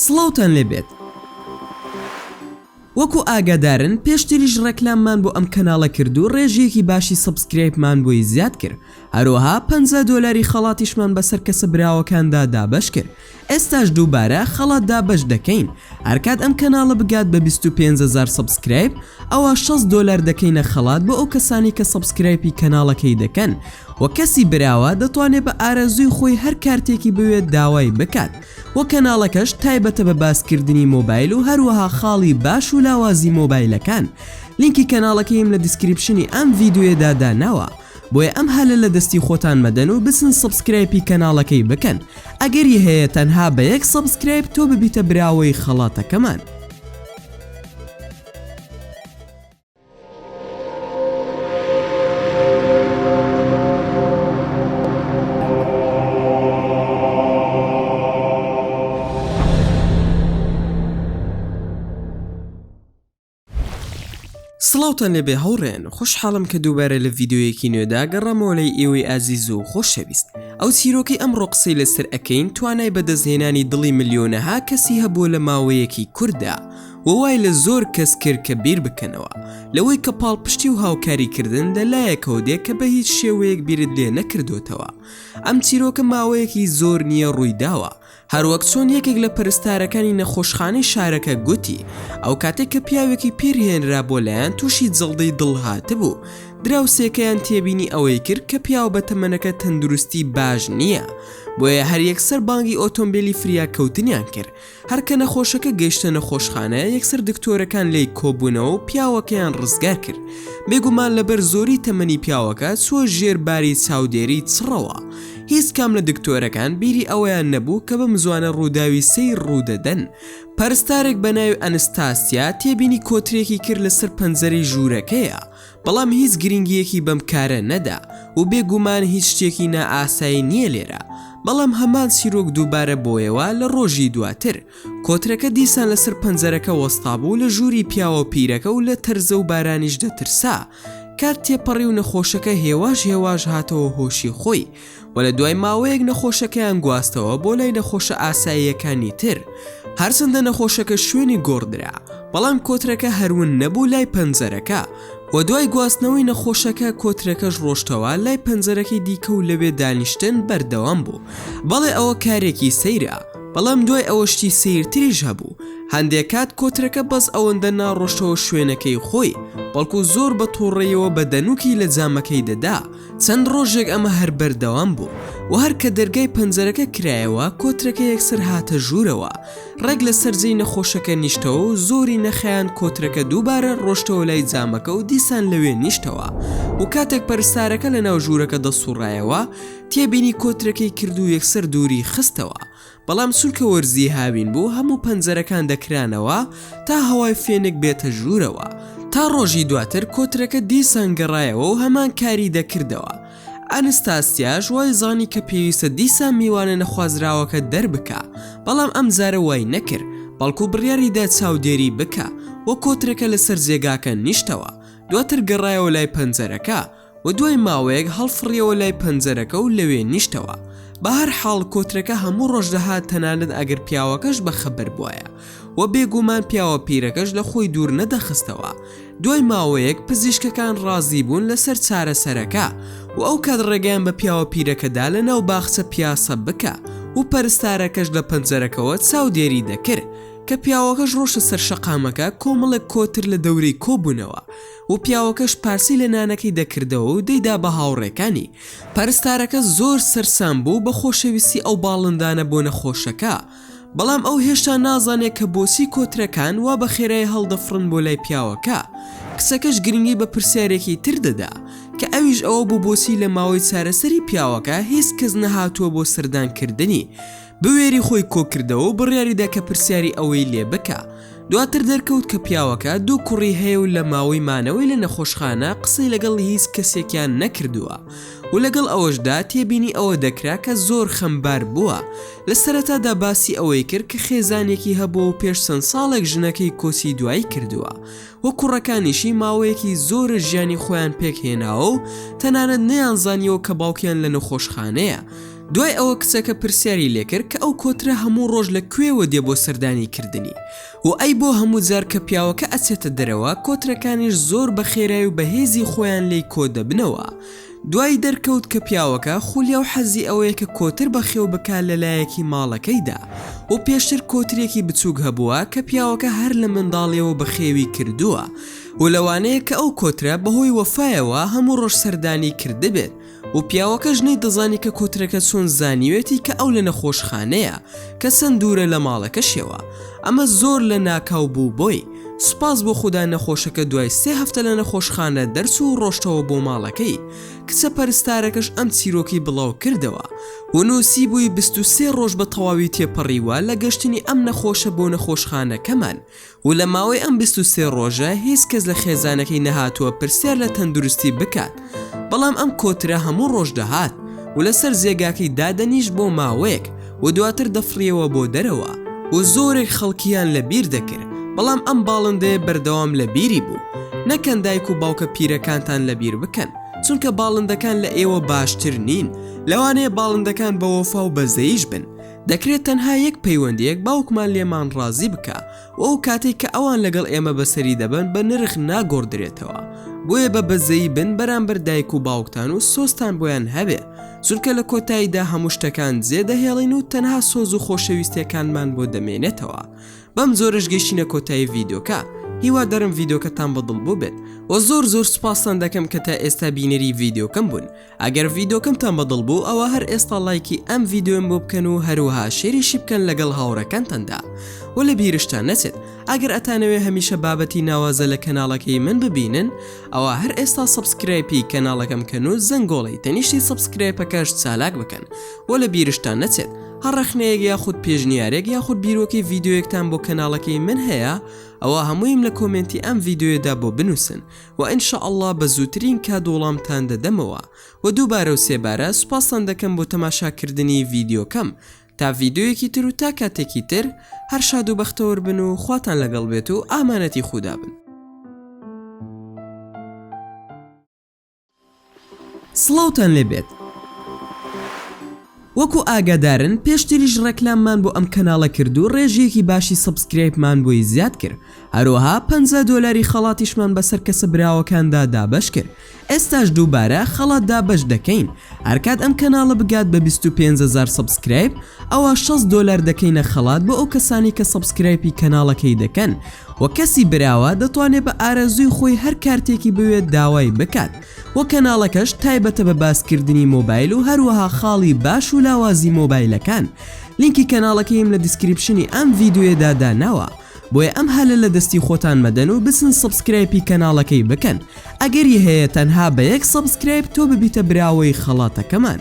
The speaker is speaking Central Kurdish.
سڵاوتان لێبێت. وەکو ئاگادارن پێشتریش ڕێکلاممان بۆ ئەم کەناڵە کرد و ڕێژەیەکی باشی subscribe مان بۆی زیاد کرد هەروەها 50 دۆلاری خەڵاتیشمان بەسەر کەسە براوەکاندا دابەش کرد ئێستاش دووبارە خەڵات دابەش دەکەین هەرکات ئەم کەناڵە بگات بە 25 هەزار subscribe ئەوا 60 دۆلار دەکەینە خەڵات بۆ ئەو کەسانەی کە subscribe ی کەناڵەکەی دەکەن وە کەسی براوە دەتوانێت بە ئارەزووی خۆی هەر کارتێکی بوێت داوای بکات وە کەناڵەکەش تایبەتە بە باسکردنی مۆبایل و هەروەها خاڵی باش و لاوازی مۆبایلەکان لینکی کەناڵەکەیم لە description ی ئەم ڤیدیۆیەدا داناوە بۆیە ئەم هەلە لە دەستی خۆتان مەدەن و بچن subscribe ی کەناڵەکەی بکەن ئەگەری هەیە تەنها بە یەک subscribe تۆ ببیتە براوەی خەڵاتەکەمان. سڵاوتان لێبێ هاوڕێیان خۆشحاڵم کە دووبارە لە ڤیدیۆیەکی نوێدا گەڕامەوە لای ئێوەی ئازیز و خۆشەویست ئەو چیرۆکەی ئەمڕۆ قسەی لەسەر ئەکەین توانای بەدەستهێنانی دڵی ملیۆنەها کەسی هەبووە لە ماوەیەکی کورتدا و وای لە زۆر کەس کرد کە بیر بکەنەوە لەوەی کە پاڵپشتی و هاوکاری کردن لە لایەکەوە دێ کە بە هیچ شێوەیەک بیرت لێ نەکردۆتەوە ئەم چیرۆکە ماوەیەکی زۆر نییە ڕووی داوە هەروەک چۆن یەکێک لە پەرستارەکانی نەخۆشخانەی شارەکە گوتی ئەو کاتێک کە پیاوێکی پیر هێنرا بۆ لایان تووشی جەڵدەی دڵ هاتبوو دراوسێکەیان تێبینی ئەوەی کرد کە پیاوە بەتەمەنەکە تەندروستی باش نییە بۆیە هەر یەکسەر بانگی ئۆتۆمبیلی فریاکەوتنیان کرد هەر کە نەخۆشەکە گەیشتە نەخۆشخانە یەکسەر دکتۆرەکان لێی کۆبوونەوە و پیاوەکەیان ڕزگار کرد. بێگومان لەبەر زۆری تەمەنی پیاوەکە چووە ژێر باری چاودێری چڕەوە. هیچ کام لە دکتۆرەکان بیری ئەوەیان نەبوو کە بەم زوانە ڕووداوی سەیر ڕوودەدەن. پەرستارێک بە ناوی ئەنستاسیا تێبینی کۆترێکی کرد لەسەر پەنجەرەی ژوورەکەیا. بەڵام هیچ گرنگییەکی بەم کارە نەدا و بێ گومان هیچ شتێکی نائاسایی نییە لێرە، بەڵام هەمان چیرۆک دووبارە بۆیەوە لە ڕۆژی دواتر، کۆترەکە دیسان لەسەر پەنجەرەکە وەستابوو لە ژووری پیاوە پیرەکە و لە تەرزە و بارانیش دەترسا، کات تێپەڕی و نەخۆشەکە هێواش هێواش هاتەوە هۆشی خۆی و لە دوای ماوەیەک نەخۆشەکەیان گواستەوە بۆ لای نەخۆشە ئاساییەکانی تر، هەرچەندە نەخۆشەکە شوێنی گۆڕدرا، بەڵام کۆترەکە هەر ون نەبوو لای پەنجەرەکە و دوای گواستنەوەی نەخۆشەکە کۆترەکەش ڕۆشتەوە لای پەنجەرەکەی دیکە و لەوێ دانیشتن بەردەوام بوو. بەڵێ ئەوە کارێکی سەیرە، بەڵام دوای ئەوە شتی سەیرتریش هەبوو، هەندێک کات کۆترەکە بەس ئەوەندە ناڕۆشتەوە شوێنەکەی خۆی، بەڵکو زۆر بە توڕەیەوە بە دەنوکی لە جامەکەی دەدا، چەند ڕۆژێک ئەمە هەر بەردەوام بوو و هەر کە دەرگای پەنجەرەکە کرایەوە کۆترەکە یەکسەر هاتە ژوورەوە ڕێک لەسەر جێی نەخۆشەکە نیشتەوە و زۆری نەخایاند کۆترەکە دووبارە ڕۆشتەوە لای جامەکە و دیسان لەوێ نیشتەوە و کاتێک پەرستارەکە لەناو ژوورەکە دەسوڕایەوە تێبینی کۆترەکەی کرد و یەکسەر دووری خستەوە بەڵام چونکە وەرزی هاوین بوو هەموو پەنجەرەکان دەکرانەوە تا هەوای فێنک بێتە ژوورەوە. تا ڕۆژی دواتر کۆترەکە دیسان گەڕایەوە و هەمان کاری دەکردەوە. ئەنستاسیاش وای زانی کە پێویستە دیسان میوانە نەخوازراوەکە دەربکا، بەڵام ئەمجارە وای نەکرد، بەڵکو بڕیاری دا چاودێری بکا و کۆترەکە لەسەر جێگاکە نیشتەوە، دواتر گەڕایەوە لای پەنجەرەکە. و دوای ماوەیەک هەڵفڕیەوە لای پەنجەرەکە و لەوێ نیشتەوە. بە هەر حاڵ کۆترەکە هەموو ڕۆژ دەهات تەنانەت ئەگەر پیاوەکەش بە خەبەر بوایە. و بێگومان پیاوە پیرەکەش لە خۆی دوور نەدەخستەوە. دوای ماوەیەک پزیشکەکان ڕازی بوون لەسەر چارەسەرەکە و ئەو کات ڕێگەیان بە پیاوە پیرەکە دا لە ناو باخچە پیاسە بکا و پەرستارەکەش لە پەنجەرەکەوە چاودێری دەکرد. کە پیاوەکەش ڕۆشتە سەر شەقامەکە کۆمەڵێک کۆتر لە دەورەی کۆبوونەوە. و پیاوەکەش پارچەی لە نانەکەی دەکردەوە و دەیدا بە هاوڕێکانی. پەرستارەکە زۆر سەرسام بوو بە خۆشەویستی ئەو باڵندانە بۆ نەخۆشەکە. بەڵام ئەو هێشتا نازانێ کە بۆچی کۆترەکان وا بە خێرایی هەڵدەفڕن بۆ لای پیاوەکە. کچەکەش گرنگی بە پرسیارێکی تر دەدا، کە ئەویش ئەوە بوو بۆچی لە ماوەی چارەسەری پیاوەکە هیچ کەس نەهاتووە بۆ سەردانکردنی. بوێری خۆی کۆکردەوە و بڕیاریدا کە پرسیاری ئەوەی لێ بکا. دواتر دەرکەوت کە پیاوەکە دوو کوڕی هەیە و لە ماوەی مانەوەی لە نەخۆشخانە قسەی لەگەڵ هیچ کەسێکیان نەکردووە و لەگەڵ ئەوەشدا تێبینی ئەوە دەکرا کە زۆر خەمبار بووە. لە سەرەتادا باسی ئەوەی کرد کە خێزانێکی هەبووە و پێش چەند ساڵێک ژنەکەی کۆچی دوایی کردووە و کوڕەکانیشی ماوەیەکی زۆرە ژیانی خۆیان پێکهێناوە و تەنانەت نەیانزانیوە کە باوکیان لە نەخۆشخانەیە. دوای ئەوە کچەکە پرسیاری لێکرد کە ئەو کۆترە هەموو ڕۆژ لە کوێوە دێ بۆ سەردانی کردنی و ئەی بۆ هەموو جار کە پیاوەکە ئەچێتە دەرەوە کۆترەکانیش زۆر بە خێرای و بەهێزی خۆیان لێی کۆ دەبنەوە. دوایی دەرکەوت کە پیاوەکە خولیا و حەزی ئەوەیە کە کۆتر بەخێو بکا لە لایەکی ماڵەکەیدا و پێشتر کۆترێکی بچووک هەبووە کە پیاوەکە هەر لە منداڵیەوە بەخێوی کردووە و لەوانەیە کە ئەو کۆترە بەهۆی وەفایەوە هەموو ڕۆژ سەردانی کردبێت و پیاوەکەش نەیدەزانی کە کۆترەکە چۆن زانیوێتی کە ئەو لە نەخۆشخانەیە کە چەند دوورە لە ماڵەکەشیەوە ئەمە زۆر لە ناکاو بوو بۆی سوپاس بۆ خودا نەخۆشەکە دوای سێ هەفتە لە نەخۆشخانە دەرچوو و ڕۆشتەوە بۆ ماڵەکەی کچە پەرستارەکەش ئەم چیرۆکەی بڵاو کردەوە و نووسیبووی 23 ڕۆژ بە تەواوی تێپەڕیوە لە گەشتنی ئەم نەخۆشە بۆ نەخۆشخانەکەمان و لە ماوەی ئەم 23 ڕۆژە هیچ کەس لە خێزانەکەی نەهاتووە پرسیار لە تەندروستی بکات بەڵام ئەم کۆترە هەموو ڕۆژ دەهات و لەسەر جێگاکەی دادەنیشت بۆ ماوەیەک و دواتر دەفڕیەوە بۆ دەرەوە و زۆرێک خەڵکیان لە بیر دەکرد بەڵام ئەم باڵندەیە بەردەوام لە بیری بوو نەکەن دایک و باوکە پیرەکانتان لە بیر بکەن چونکە باڵندەکان لە ئێوە باشتر نین لەوانەیە باڵندەکان بە وەفا و بەزەیش بن دەکرێت تەنها یەک پەیوەندیەک باوکمان لێمان ڕازی بکا و ئەو کاتەی کە ئەوان لەگەڵ ئێمە بەسەری دەبەن بە نرخ ناگۆڕدرێتەوە بۆیە بە بەزەیی بن بەرامبەر دایک و باوکتان و سۆزتان بۆیان هەبێ چونکە لە کۆتاییدا هەموو شتەکان جێ دەهێڵین و تەنها سۆز و خۆشەویستیەکانمان بۆ دەمێنێتەوە بەم جۆرەش گەیشتینە کۆتایی ڤیدیۆکە هیوادارم ڤیدیۆکەتان بەدڵ بووبێت و زۆر زۆر سوپاستان دەکەم کە تا ئێستا بینەری ڤیدیۆکەم بوون ئەگەر ڤیدۆکەمتان بەدڵ بوو ئەوا هەر ئێستا ڵایکی ئەم ڤیدۆیەم بۆ بکەن و هەروەها share یشی بکەن لەگەڵ هاوڕێکانتاندا وە لە بیرشتان نەچێت ئەگەر ئەتانەوێ هەمیشە بابەتی ناوازە لە کەناڵەکەی من ببینن ئەوا هەر ئێستا subscribe ی کەناڵەکەم کەن و زەنگۆڵەی تەنیشتی subscribe ەکەش چالاک بکەن وە لە بیرشتان نەچێت هەر ڕەخنەیەک یاخود پێشنیارێک یاخود بیرۆکەی ڤیدۆیەکتان بۆ کەناڵەکەی من هەیە ئەوا هەموویم لە comment ی ئەم ڤیدۆیەدا بۆ بنووسن وە ان شاء اللە بە زووترین کات وڵامتان دەدەمەوە وە دووبارە و سێبارە سوپاستان دەکەم بۆ تەماشا کردنی ڤیدیۆکەم تا ڤیدیۆیەکی تر و تا کاتێکی تر هەر شاد و بەختەوەر بن و خواتان لەگەڵ بێت و ئامانەتی خودا بن. سڵاوتان لێ بێت وەکو ئاگادارن پێشتریش ڕێکلاممان بۆ ئەم کەناڵە کرد و ڕێژەیەکی باشی subscribe مان بۆی زیاد کرد هەروەها 50 دۆلاری خەڵاتیشمان بەسەر کەسە براوەکاندا دابەش کرد ئێستاش دووبارە خەڵات دابەش دەکەین هەرکات ئەم کەناڵە بگات بە 25 هەزار subscribe ئەوا 60 دۆلار دەکەینە خەڵات بۆ ئەو کەسانی کە subscribe ی کەناڵەکەی دەکەن وە کەسی براوە دەتوانێت بە ئارەزووی خۆی هەر کارتێکی بوێت داوای بکات وە کەناڵەکەش تایبەتە بە باسکردنی مۆبایل و هەروەها خاڵی باش و لاوازی مۆبایلەکان لینکی کەناڵەکەیم لە description ی ئەم ڤیدیۆیەدا داناوە بۆیە ئەم هەلە لە دەستی خۆتان مەدەن و بچن subscribe ی کەناڵەکەی بکەن ئەگەری هەیە تەنها بە یەک subscribe تۆ ببیتە براوەی خەڵاتەکەمان.